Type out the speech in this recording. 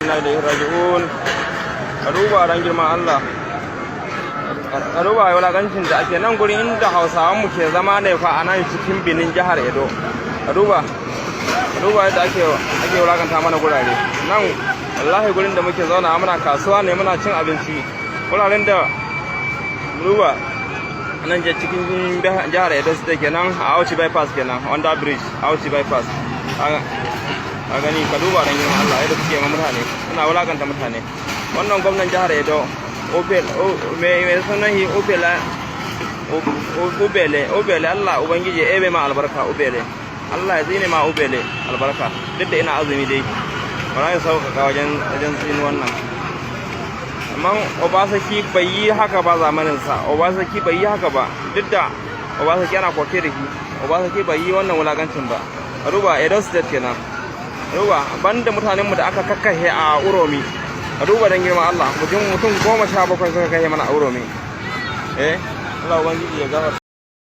Inna ilaihi raji'un. Ka duba ran girman Allah, ka duba wulakancin da ake nan gurin inda Hausawan mu ke zama ne fa, a nan cikin Benin, jihar Edo. Ka duba, ka duba yadda ake wulakanta mana gurare nan. Wallahi gurin da muke zauna muna kasuwa ne, muna cin abinci, wuraren da duba nan je cikin jihar Edo State kenan, a Auchi Bypass kenan, under bridge, Auchi Bypass. A gani, ka duba dan girman Allah yadda suke ma mutane, suna wulakanta mutane. Wannan gwamnan jihar Edo, Opel, mai sunan hi, Opela, Ubele, Ubele, Allah Ubangiji ya ebe ma albarka, Ubele. Allah ya tsine ma Ubele albarka. Duk da ina azumi dai, ba za sauƙaƙa wajen tsini wannan. Amma Obasaki bai yi haka ba zamaninsa. Obasaki bai yi haka ba. Duk da Obasaki ana koke da shi, Obasaki bai yi wannan wulakancin ba. A duba, Edo State kenan. Duba banda mutanenmu da aka kakkashe a Uromi. A duba don girman Allah, mutum 17 suka kashe mana a Uromi. Eh, Allah Ubangiji ya gafarta.